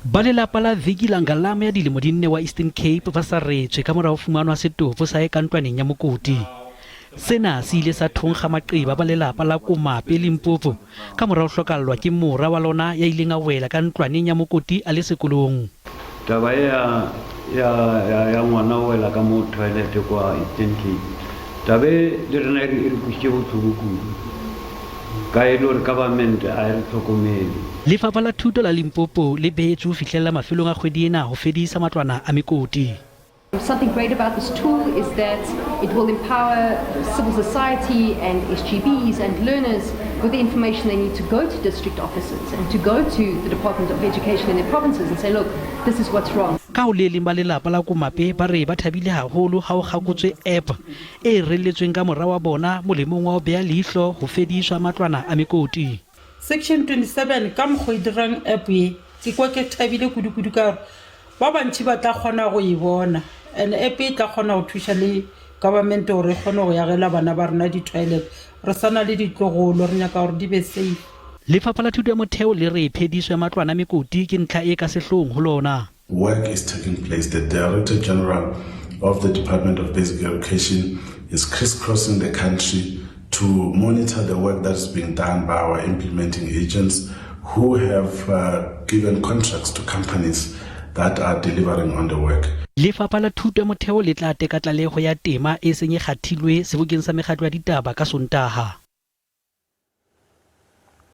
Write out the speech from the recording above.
Ba lelapa la Vicky Langalama ya dilemo di nne wa Eastern Cape ba saretswe ka mora ho fumanwa setopo sa hae ka ntlwaneng ya mokoti. Sena se ile sa thonkga maqeba ba lelapa la Komape, Limpopo ka mora ho hlokallwa ke mora wa lona ya ileng a wela ka ntlwaneng ya mokoti a le sekolong. Taba e ya ya ya ya ngwana o wela ka mo toilet kwa Eastern Cape. Taba e le rena e re e re kwisitše bohloko kudu ka e le gore government a e re hlokomele. Lefapha la Thuto la Limpopo le behetswe ho fihlella mafelong a kgwedi ena ho fedisa matlwana a mekoti. Something great about this tool is that it will empower civil society and SGBs and learners with the information they need to go to district offices and to go to the Department of Education in their provinces and say, look, this is what's wrong. Ka ho le leng ba lelapa la Komape ba re ba thabile haholo ha ho kgakotswe app e relletsweng ka mora wa bona molemong wa ho beha leihlo ho fediswa matlwana a mekoti. Section 27 ka mokgo e dirang app ye ke kwa ke thabile kudu-kudu ka gore ba bantši ba tla kgona go e bona and app e tla kgona go thuša le government gore e kgone go yagela bana ba rena di-toilet. Re sa na le ditlogolo, re nyaka gore di be safe. Lefapha la Thuto ya Motheo le re phediso ya matlwana a mekoti ke ntlha e ka sehloohong ho lona. Work is taking place. The Director General of the Department of Basic Education is crisscrossing the country to monitor the work that is being done by our implementing agents who have given contracts to companies that are delivering on the work. Lefapha la Thuto ya Motheo le tla teka tlaleho ya tema e seng e kgathilwe sebokeng sa mekgatlo ya ditaba ka Sontaha.